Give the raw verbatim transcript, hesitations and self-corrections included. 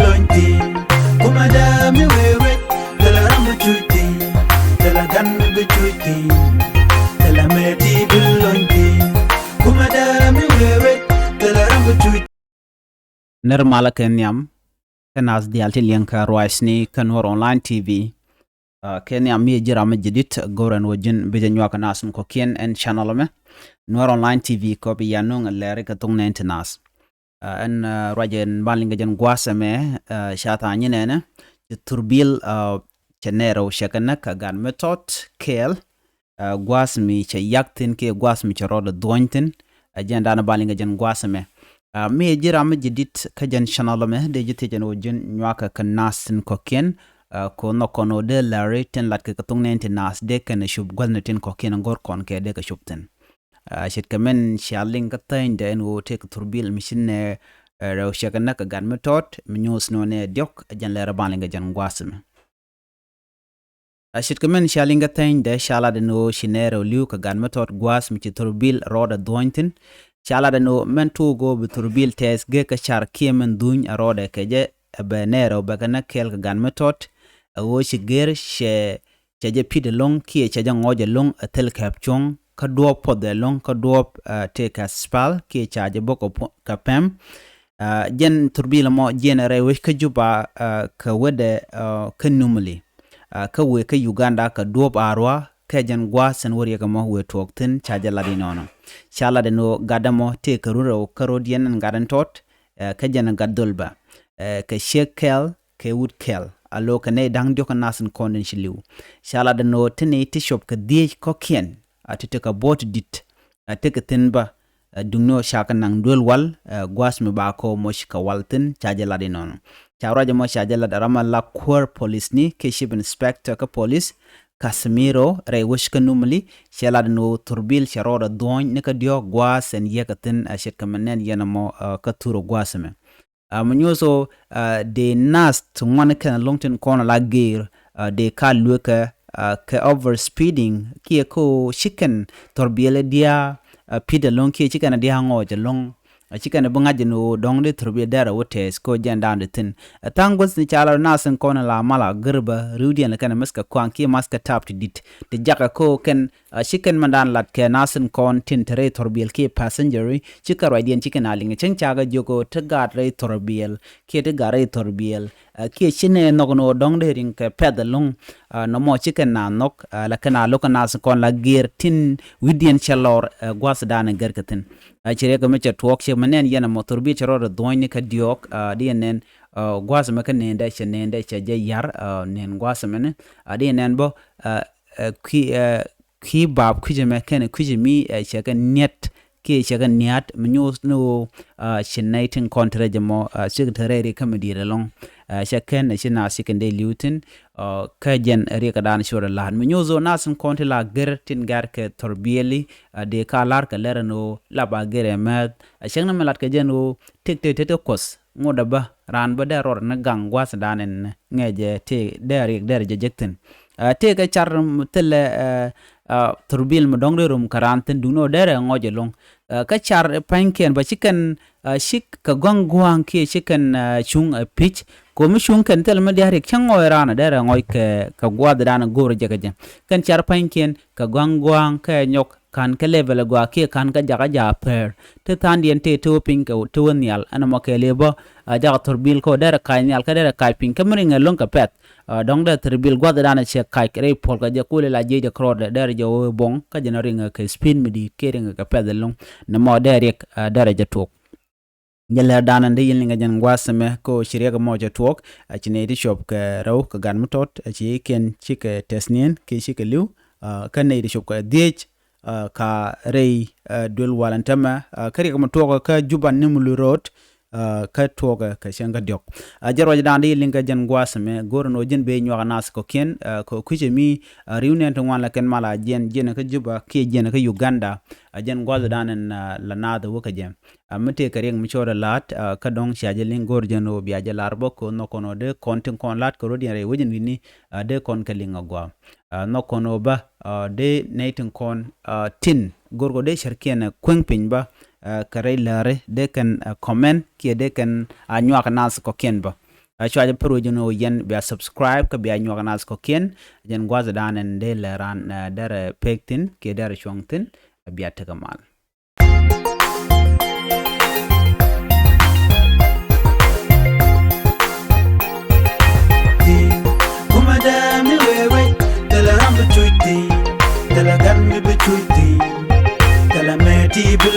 Lony ti kuma dee mi wee wec, thilɛ ram bi cuc ti, thilɛ gan bi cuc ti, thilɛ mɛ ti bi lony ti kuma dee mi wee wec, thilɛ ram bi cuc. Nɛr malä kɛ nhiam kä naath diaal ti liɛŋ kɛ ruacni kä Nuɔr Online T V. Kɛ nhiam mi ji̱ ram mi jadid, go̱rɛ ni wä ji̱n bi jɛ nyuak kɛ naath ni kɔ̱kiɛn ɛn channel mɛ Nuɔr Online T V kɔ bi ya nuŋ lɛri kɛ thok nɛn ti naath. Ɛn ruac ɛn ban liŋ kɛ jɛn gua̱a̱th ɛmɛ, ca tha̱a̱ŋ nyi nɛnɛ ci thurbil cɛ nɛɛrɛ wä cɛ kɛ näk kɛ gan mi tɔt kɛɛl. Gua̱a̱th mi cɛ yak thi̱n kiɛ gua̱a̱th mi cɛ rɔɔdɛ dhuɔ̱ny thi̱n, ɛ jɛn danɛ ban liŋ kɛ jɛn gua̱a̱th ɛmɛ. Mi ɛ ji̱ ram mi jadid kä jɛn channel ɛmɛ, dee ji̱ thiecɛn wä ji̱n nyuakä kɛ naath tin kɔ̱kiɛn. Ko nhɔk kɔn wä dee lɛri tin lat kɛ kɛ thok nɛn ti naath dee kɛn ɛ cup gua̱thni tin kɔ̱kiɛn go̱r kɔn kɛ dee kɛ cup thi̱n. Ce̱tkɛ mɛn cia liŋ kä thäänydɛ ɛn ɣöö tëëkɛ thurbil mi ci nɛɛrɛ wä cɛ kɛ näk kɛ gan mi tɔt mi nyuuth ni wä nɛɛ diɔ̱k, ɛ jɛn lɛri ban liŋ kɛ jɛn gua̱a̱th ɛmɛ. Ce̱tkɛ mɛn cia liŋ kä thäänydɛ ca lat ɛn ɣöö ci nɛɛrɛ wä li̱w kɛ gan mi tɔt gua̱a̱th mi ci thurbil rɔɔdɛ dhuɔ̱ny thi̱n. Ca lat ɛn ɣöö mɛn tuuk ɣöö bi thurbil tɛɛth gek kä car kiɛ mɛn dhuny ɛ rɔɔdɛ kɛ jɛ, ɛ bɛ nɛɛrɛ wä bɛ kɛ näk kɛɛl kɛ gan mi tɔt. Ɛ ɣöö ci gër cɛ cɛ jɛ pi̱t ɛlɔ̱ŋ kiɛ cɛ jɛ ŋɔc ɛlɔ̱ŋ ɛ thil kɛp cuɔ̱ŋ kä duɔ̱ɔ̱p puɔth ɛlɔ̱ŋ kä duɔ̱ɔ̱p tëëkɛ spal kiɛ ca jɛ bä kɛ pɛm. Jɛn thurbil ɛmɔ jiɛn ɛ rɛy wec kä Juba kɛ wetdɛ kä Numili kä wëë kä Uganda kɛ duɔ̱ɔ̱p Arua. Kɛ jɛn gua̱a̱th ɛn wä riɛk ɛmɔ wëë tuɔɔk thi̱n ca jɛ lat inɔnɔ. Ca lat ɛn ɣöö gat ɛmɔ tëëkɛ run rɛw kä rɔ̱diɛn ɛn gat ɛn tɔt kä jɛn gat dhol bä kɛ ciek kɛl kɛ wut kɛl a lo̱k kɛ nɛy da̱ŋ diɔ̱k kɛ nath in kɔn in ci li̱w. Ca lat ɛn ɣöö ti nɛy ti cop kɛ dhieec kɔ̱kiɛn a ti tekɛ buɔ̱t di̱t a tekɛ thi̱n bä. Duŋni ɣöö ca kɛ naŋ duel wal gua̱a̱th mi ba kɔ moc kɛ wal thi̱n ca jɛ lat inɔnɔ. Ca ruac ɛmɔ ca jɛ lat ram a la kuäär polisni kɛ chief inspector kä polis Casimiro rɛy wec kä Numili. Cɛ lat ɛn ɣöö thurbil cɛ rɔɔdɛ dhuɔ̱ny ni kä diɔ̱k gua̱a̱th ɛn yɛkɛ thi̱n a ce̱tkɛ mɛ nɛn yɛn ɛmɔ kä thurɛ gua̱a̱th ɛmɛ. Mi nyuuth ɣöö dee nath ti ŋuan kɛn lo̱ŋ tin kɔn la gër dee ka luekä kɛ over speeding kiɛ kä ɣöö ci kɛn thurbil diaa pi̱t ɛlɔ̱ŋ kiɛ ci kɛn diaa ŋɔɔc ɛlɔ̱ŋ. Ci kɛn bi ŋa̱c ɛn ɣöö dɔ̱ŋ dee thurbil dɛrɛ wä tɛth kä ɣöö jɛn da̱a̱n di thi̱n. Tha̱a̱ŋ guäth ni ca la nath tin kɔn la mal a gër bä ri̱wdiɛn lɛ kɛn mɛth kɛ kuaŋ kiɛ math kɛ tap ti di̱t ti jakä kä ɣöö kɛn ci kɛn mɛn da̱a̱n lat kɛ nath tin kɔn tin te rɛy thurbil kiɛ passenger ci kɛ ruacdiɛn ci kɛn a liŋ cäŋ ca kɛ jiök ɣöö te gaat rɛy thurbil kiɛ te gaat rɛy thurbil kiɛ ci nɛ nhɔk ni ɣöö dɔ̱ŋ dee riŋ kɛ pɛth ɛlɔ̱ŋ. Nɔmɔ ci kɛn na nhɔk la kɛn a lo̱k kɛ nath tin kɔn la gër tin wi̱cdiɛn cɛ lɔr gua̱thdan ɛ gɛr kɛ thi̱n. Ci riɛk kɛ mi cɛ tuɔɔk ci mɛ nɛn yɛn ɛmɔ thurbil cɛ rɔɔdɛ dhuɔ̱ny ni kä diɔ̱ɔ̱k di yɛn nɛn gua̱a̱th ɛmɛ kä nendɛ cɛ nendɛ cɛ jɛ ya̱r nɛn gua̱a̱th ɛmɛni di yɛn nɛn bä kui̱ kui̱ bap kui̱c ɛmɛ kɛnɛ kui̱c ɛmi cɛ kɛ niɛt kiɛ cɛ kɛ nia̱t mi nyuuth ni ɣöö ci nɛy tin kɔn ti rɛc ɛmɔ cik te rɛy ri kä mi di̱i̱t ɛlɔ̱ŋ. Cɛ kɛn ci naath ci kɛn dee li̱w thi̱n kä jɛn riɛk kɛ da̱a̱n ci rɔ la̱a̱t mi nyuuth ɣöö naath tin kɔn ti la gɛr tin gɛr kɛ thurbiɛli dee ka la̱r kɛ lɛr ɛn ɣöö la ba gɛr ɛ mɛth. Cäŋ ni mi lat kɛ jɛn ɣöö tëk tëk tëk tëk kuɔth ŋot ɛ bä raan bä dee rɔɔd ni gaŋ gua̱thdan ɛn ŋɛcɛ tëë dee riɛk dee rɛ jɛ jek thi̱n. Tëë kɛ car thilɛ thurbil mi dɔ̱ŋ dee rom kɛ raan thi̱n duŋni ɣöö dee rɛ ŋɔc ɛlɔ̱ŋ. Kä car pa̱nykiɛn bä ci kɛn ci kɛ gɔ̱a̱ŋ gua̱a̱ŋ kiɛ ci kɛn cuŋ ɛ pi̱c ko̱mi cuŋ kɛn thilɛ mi dia̱ riɛk cä ŋɔc raan ɛ dee rɛ ŋɔc kɛ gua̱thdan go̱o̱r jɛ kɛ jɛ. Kɛn car pa̱nykiɛn kɛ gɔ̱a̱ŋ gua̱a̱ŋ kɛ nyɔk ka̱n kä level ɛ gɔaa kiɛ ka̱n kä jakä jaak pɛr. Ti tha̱a̱ŋdiɛn tëë ti wä piny kɛ ti wä nhial ɛn ɛmɔ kɛɛliw bä a jakä thurbil kä ɣöö derɛ kac nhial kä derɛ kac piny kä mi riŋ ɛ lo̱ŋ kɛ pɛth. Dɔ̱ŋ derɛ thurbil gua̱thdan ɛ cɛ kac rɛy puɔl kɛ jɛ kuli la jiec jɛ kärɔɔdɛ derɛ jɛ wä bo̱ŋ kä jɛn riŋ ɛ kɛ speed mi di̱i̱t kiɛ riŋ ɛ kɛ pɛth ɛ lo̱ŋ. Nɛmɔ derɛ riɛk derɛ jɛ tuɔk. Jɛ lɛr danɛ di yil ni ŋɛ jɛn gua̱a̱th ɛmɛ kä ɣöö ci riɛk ɛmɔ cɛ tuɔɔk. Ci nɛy ti cuɔp kɛ rɛw kɛ gat mi tɔt ci kiɛn cikɛ tɛth niɛn kiɛ cikɛ li̱w. Kä nɛy ti cuɔp kɛ dhiec ka rɛy duel wal ɛn tämɛ kä riɛk mi tuɔɔk kä Juba Nimule Road. Kä tuɔɔkɛ kɛ cäŋ kä diɔ̱k. Jɛ ruacdan di yil ni ŋɛ jɛn gua̱a̱th ɛmɛ go̱r ɛn ɣöö ji̱n bee nyuak ɛ naath kɔ̱kiɛn kɛ kui̱cɛ mi ri̱w nɛn ti ŋuan la kɛn mal a jiɛn jiɛn kä Juba kiɛ jiɛn kä Uganda. A jɛn gua̱a̱th dan ɛn la naath ɛ wä kä jɛ. Mi tëëkɛ riɛk mi cɔɔdɛ la̱a̱t kä dɔ̱ŋ cia jɛ liŋ go̱o̱r jɛn ɣöö bia jɛ lar bä kɛ ɣöö nhɔk kɔn ɣöö dee kɔn tin kɔn la̱a̱t kɛ rɔ̱diɛn rɛy wecin wi̱ni dee kɔn kɛ liŋ agɔaa. Nhɔk kɔn ɣöö bä dee nɛy tin kɔn tin go̱o̱r kɛ ɣöö dee cärkiɛn ɛ kueŋ piny bä kɛ rɛy läri dee kɛn comment kiɛ dee kɛn a nyuak naath kɔ̱kiɛn bä. Ɛ cua jɛ pär wec jɛn ɣöö yɛn bia subscribe kä bia nyuak nath kɔ̱kiɛn. Jɛn gua̱thdan ɛn dee lɛ ran, eh, derɛ pek thi̱n kiɛ derɛ cuɔ̱ŋ thi̱n. Bia tekɛ mal. Kumɛ dee mi wee wec, thilɛ ram bi cuc thi̱n, thilɛ gat mi bi cuc thi̱n, thilɛ mɛ ti bi